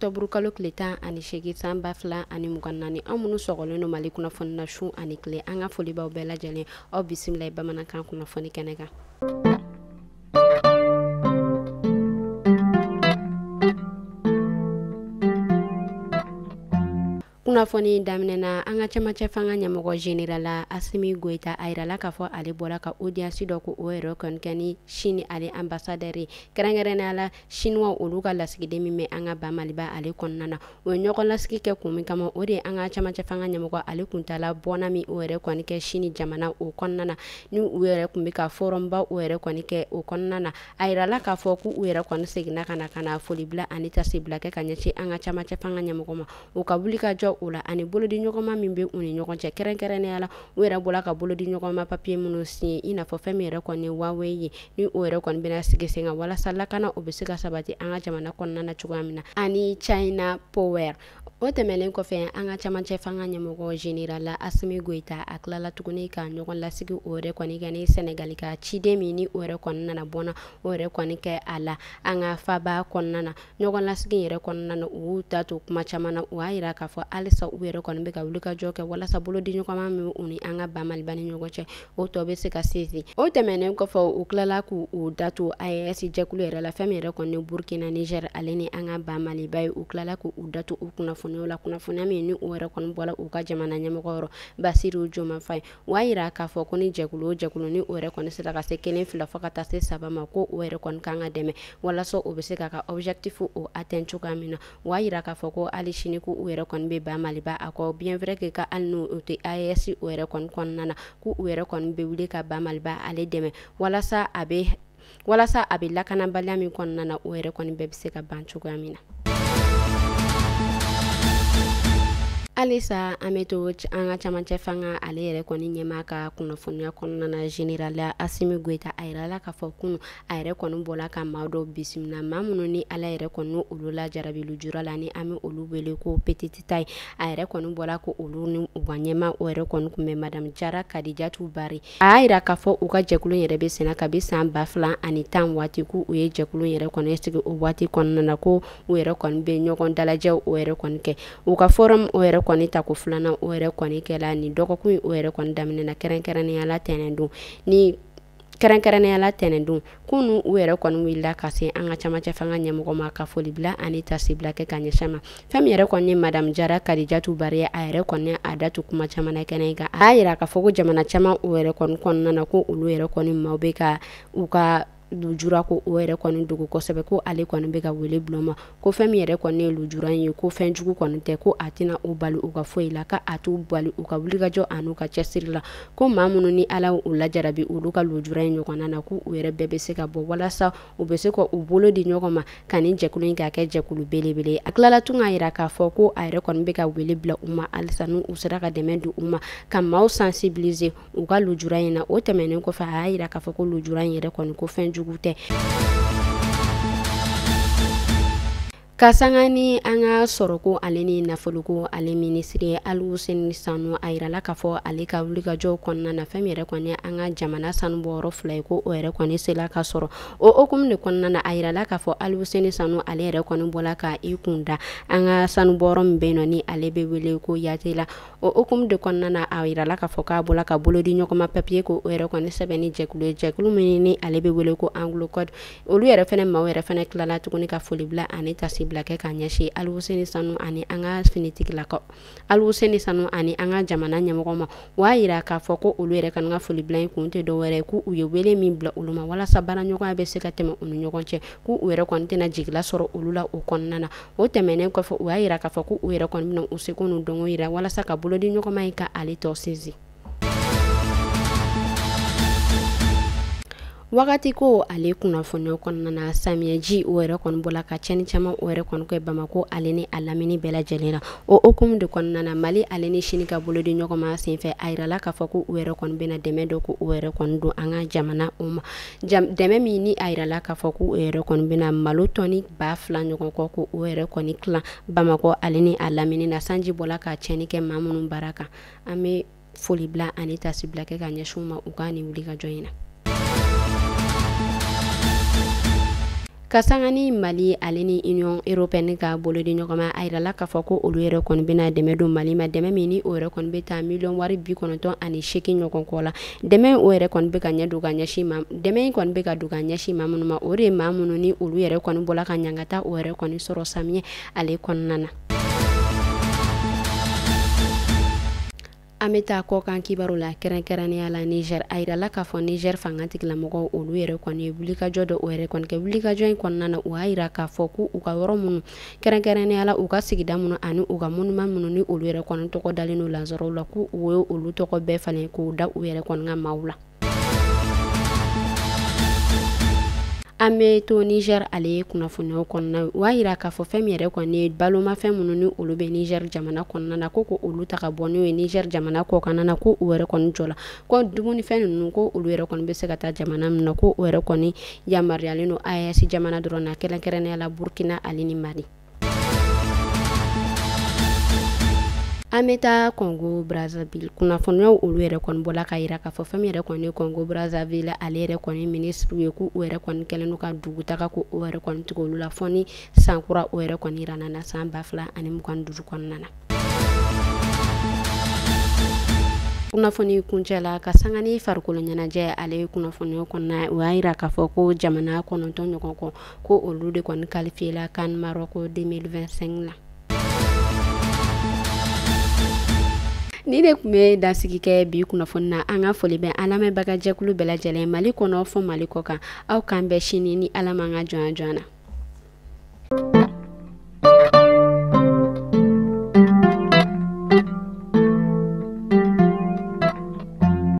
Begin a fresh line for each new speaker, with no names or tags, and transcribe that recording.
octobre kalo tile 18 san 2024. Aw minnu sɔgɔlen don Mali kunnafoni na su ani tile, an ka foli b'aw bɛɛ lajɛlen. Aw bisimila bamanankan kunnafoni kɛnɛ kan. Kunnafoni daminɛna an ka cɛmancɛ fanga ɲɛmɔgɔ général Assimi Goïta a yirala k'a fɔ ale bɔra ka audience dɔ ko o yɛrɛ kɔni kɛ ni Chine ale ambassadeur ye, kɛrɛnkɛrɛnnenya la chinois olu ka lasigiden min bɛ an ka ba Maliba ale kɔnɔna na. O ye ɲɔgɔn lasigi kɛ kun min kama, o de ye an ka cɛmancɛ fanga ɲɛmɔgɔ ale kuntala bɔnna min o yɛrɛ kɔni kɛ Chine jamana o kɔnɔna na, ni u yɛrɛ kun bɛ ka forum ba o yɛrɛ kɔni kɛ o kɔnɔna na. A yirala k'a fɔ k'u yɛrɛ kɔni seginna ka na foli bila ani tasibila kɛ ka ɲɛsin an ka cɛmancɛ fanga ɲɛmɔgɔ ma, u ka wuli ka jɔ o la ani bolodi ɲɔgɔnma min bɛ u ni ɲɔgɔn cɛ, kɛrɛnkɛrɛnnenya la u yɛrɛ bɔra ka bolodi ɲɔgɔnma papiye minnu signé, i n'a fɔ fɛn min yɛrɛ kɔni ye Huawei ye, ni o yɛrɛ kɔni bɛna sigi sen kan walasa lakana o bɛ se ka sabati an ka jamana kɔnɔna na cogoya min na, ani China Power. O tɛmɛnen kɔfɛ, an ka cɛmancɛ fanga ɲɛmɔgɔ général Assimi Goïta a tilala tuguni ka ɲɔgɔn lasigi o yɛrɛ kɔni kɛ ni Senegali ka ciden min ni o yɛrɛ kɔni nana bɔnna o yɛrɛ kɔni kɛ a la an ka faba kɔnɔna na. Ɲɔgɔn lasigi yɛrɛ kɔnɔna na, u y'u da to kuma caman na, u y'a yira k'a fɔ halisa u yɛrɛ kɔni bɛ ka wuli ka jɔ kɛ walasa bolodi ɲɔgɔnma min u ni an ka ba Maliba ni ɲɔgɔn cɛ o tɔ bɛ se ka sinsin. O tɛmɛnen kɔfɛ, u tilala k'u da to AES jɛkulu yɛrɛ la, fɛn min yɛrɛ kɔni Burkina, Niger ale ni an ka ba Maliba ye, u tilala k'u da to u kunnafoniyaw la, kunnafoniya min ni o yɛrɛ kɔni bɔra u ka jamana ɲɛmɔgɔ yɔrɔ Bassirou Diomaye Faye. U y'a yira k'a fɔ ko ni jɛkulu o jɛkulu ni o yɛrɛ kɔni sera ka se 1 2 fo ka taa se 3 ma, ko o yɛrɛ kɔni kan ka dɛmɛ walasa o bɛ se k'a ka objectif o atteindre cogoya min na. U y'a yira k'a fɔ ko hali sini ko u yɛrɛ kɔni bɛ ba Maliba a kɔ, bien vrai que ka hali n'u tɛ AES o yɛrɛ kɔni kɔnɔna na, k'u yɛrɛ kɔni bɛ wuli ka ba Maliba ale dɛmɛ walasa a bɛ lakanabaliya min kɔnɔna na o yɛrɛ kɔni bɛɛ bɛ se ka ban cogoya min na. Halisa an bɛ to an ka cɛmancɛ fanga ale yɛrɛ kɔni ɲɛmaa ka kunnafoniya kɔnɔna na, général Assimi Goïta a yirala k'a fɔ kunun a yɛrɛ kɔni bɔra ka maa dɔw bisimila, maa minnu ni Ala yɛrɛ kɔni olu lajarabi lujura la, ni an bɛ olu wele ko petite taille. A yɛrɛ kɔni bɔra ko olu ni u ka ɲɛmaa o yɛrɛ kɔni kun bɛ madame Jara Kadijatou Bari. A y'a yira k'a fɔ u ka jɛkulu yɛrɛ bɛ senna kabi san 2010 waati, k'u ye jɛkulu yɛrɛ kɔni sigi o waati kɔnɔna na, ko u yɛrɛ kɔni bɛ ɲɔgɔn dalajɛw o yɛrɛ kɔni kɛ. U ka forum o yɛrɛ kɔni tako filanan o yɛrɛ kɔni kɛla nin dɔgɔkun o yɛrɛ kɔni daminɛna kɛrɛnkɛrɛnnenya la tɛnɛndon kunu u yɛrɛ kɔni wulila ka se an ka cɛmancɛ fanga ɲɛmɔgɔ ma ka foli bila ani tasibila kɛ ka ɲɛsin ma. Fɛn min yɛrɛ kɔni ye madame Jara Kadijatou Bari a yɛrɛ kɔni a da to kuma caman na kɛnɛ kan. A y'a yira k'a fɔ ko jamana caman o yɛrɛ kɔni kɔnɔna na, ko olu yɛrɛ kɔni maaw bɛ ka u ka lujura ko o yɛrɛ kɔni dogo kosɛbɛ, ko ale kɔni bɛ ka wele bila ma, ko fɛn min yɛrɛ kɔni ye lujura in ye, ko fɛn jugu kɔni tɛ, ko a tɛna o bali u ka foyi la, ka a t'u bali u ka wulikajɔ an'u ka cɛsiri la, ko maa minnu ni Ala u lajarabi olu ka lujura in ɲɔgɔnna na, ko u yɛrɛ bɛɛ bɛ se ka bɔ walasa u bɛ se ka u bolo di ɲɔgɔn ma ka nin jɛkulu in k'a kɛ jɛkulu belebele. A tilala tun k'a yira k'a fɔ ko a yɛrɛ kɔni bɛ ka wele bila u ma halisa n'u sera ka dɛmɛ di u ma ka maaw sensibiliser u ka lujura in na. O tɛmɛnen kɔfɛ, a y'a yira k'a fɔ ko lujura in yɛrɛ kɔni ko fɛn jugu tɛ. Ka sanga ni an ka sɔrɔko ale ni nafoloko ale minisiri Alhousseyni Sanou, a yirala k'a fɔ ale ka wulikajɔw kɔnɔna na, fɛn min yɛrɛ kɔni an ka jamana sanubɔyɔrɔ 2 ye, ko o yɛrɛ kɔni sela ka sɔrɔ. O hukumu de kɔnɔna na, a yirala k'a fɔ Alhousseyni Sanou ale yɛrɛ kɔni bɔla ka i kun da an ka sanubɔyɔrɔ min bɛ yen nɔ ni ale bɛ wele ko Yatela. O hukumu de kɔnɔna na, a yirala k'a fɔ k'a bɔla ka bolodi ɲɔgɔnma papiye ko o yɛrɛ kɔni sɛbɛn ni jɛkulu ye, jɛkulu min ni ale bɛ wele ko Anglo Code. Olu yɛrɛ fɛnɛ maaw yɛrɛ fɛnɛ tilala tuguni ka foli bila ani tasi bila kɛ ka ɲɛsin Alhousseyni Sanou ani an ka finitigilakaw, Alhousseyni Sanou ani an ka jamana ɲɛmɔgɔ ma. U y'a yira k'a fɔ ko olu yɛrɛ kɔni ka foli bila in kun tɛ dɔwɛrɛ ye, k'u ye wele min bila olu ma walasa baaraɲɔgɔnya bɛ se ka tɛmɛ u ni ɲɔgɔn cɛ, k'u yɛrɛ kɔni tɛna jigila sɔrɔ olu la o kɔnɔna na. O tɛmɛnen kɔfɛ, u y'a yira k'a fɔ k'u yɛrɛ kɔni bɛna u seko n'u dɔnko yira walasa ka bolodi ɲɔgɔnma in ka ale tɔ sinsin. Wagati ko ale kunnafoniyaw kɔnɔna na, samiyɛji o yɛrɛ kɔni bɔla ka tiɲɛni caman o yɛrɛ kɔni kɛ Bamakɔ ale ni a lamini bɛɛ lajɛlen na. O hukumu de kɔnɔna na, Mali ale ni Chine ka bolodi ɲɔgɔn ma senfɛ, a yirala k'a fɔ ko u yɛrɛ kɔni bɛna dɛmɛ dɔ ko o yɛrɛ kɔni don an ka jamana o ma. Dɛmɛ min ni a yirala k'a fɔ ko u yɛrɛ kɔni bɛna malo tɔni 2000 ɲɔgɔn kɔ ko o yɛrɛ kɔni tilan Bamakɔ ale ni a lamini na. Sanji bɔla ka tiɲɛni kɛ maa minnu baara kan, an bɛ foli bila ani tasibila kɛ ka ɲɛsin u ma u ka nin wulikajɔ in na. Ka sanga ni Mali ale ni Union européenne ka bolodi ɲɔgɔn ma, a yirala k'a fɔ ko olu yɛrɛ kɔni bɛna dɛmɛ don Mali ma, dɛmɛ min ni o yɛrɛ kɔni bɛ taa miliyɔn wari 98 ɲɔgɔn kɔ la. Dɛmɛ o yɛrɛ kɔni bɛ ka ɲɛ don ka ɲɛsin ma, dɛmɛ in kɔni bɛ ka don ka ɲɛsin maa minnu ma, o de ye maa minnu ni olu yɛrɛ kɔni bɔla ka ɲangata o yɛrɛ kɔni sɔrɔ samiyɛ ale kɔnɔna na. An bɛ taa kɔkan kibaru la, kɛrɛnkɛrɛnnenya la Niger. A yirala k'a fɔ Niger fanga tigilamɔgɔw olu yɛrɛ kɔni ye wulikajɔ dɔ o yɛrɛ kɔni kɛ. Wulikajɔ in kɔnɔna na, u y'a yira k'a fɔ ko u ka yɔrɔ minnu, kɛrɛnkɛrɛnnenya la u ka sigida minnu ani u ka monument minnu ni olu yɛrɛ kɔni tɔgɔ dalen don lansaraw la, ko u ye olu tɔgɔ bɛɛ falen k'u da u yɛrɛ kɔni ka maaw la. An bɛ to Niger ale kunnafoniyaw kɔnɔna, u y'a yira k'a fɔ fɛn min yɛrɛ kɔni ye balomafɛn minnu ni olu bɛ Niger jamana kɔnɔna na, ko olu ta ka bɔ n'o ye Niger jamana kɔkanna na, ko u yɛrɛ kɔni jɔ la, ko dumunifɛn ninnu ko olu yɛrɛ kɔni bɛ se ka taa jamana min na, ko o yɛrɛ kɔni yamaruyalen don AES jamana dɔrɔn na, kɛrɛnkɛrɛnnenya la Burkina ale ni Mali. An bɛ taa Congo Brazzaville. Kunnafoniyaw olu yɛrɛ kɔni bɔla ka yira k'a fɔ fɛn min yɛrɛ kɔni ye Congo Brazzaville ale yɛrɛ kɔni minisiriw ye, k'u yɛrɛ kɔni kɛlen don ka dugutaga ko o yɛrɛ kɔni tigɛ olu la fɔ ni sankura o yɛrɛ kɔni yira na san 2025 kɔnɔna na. Kunnafoni kuncɛ la, ka sanga ni farikolo ɲɛnajɛ ale kunnafoniyaw kɔnɔna, u y'a yira k'a fɔ ko jamana 9 ɲɔgɔn kɔ ko olu de kɔni qualifié la CAN Maroc 2025 la. Ni de tun bɛ dansigi kɛ bi kunnafoni na. An ka foli bɛ an lamɛnbaga jɛkulu bɛɛ lajɛlen, Mali kɔnɔ fɔ Mali kɔ kan. Aw k'an bɛn sini ni Ala m'an ka jɔnya jɔn na.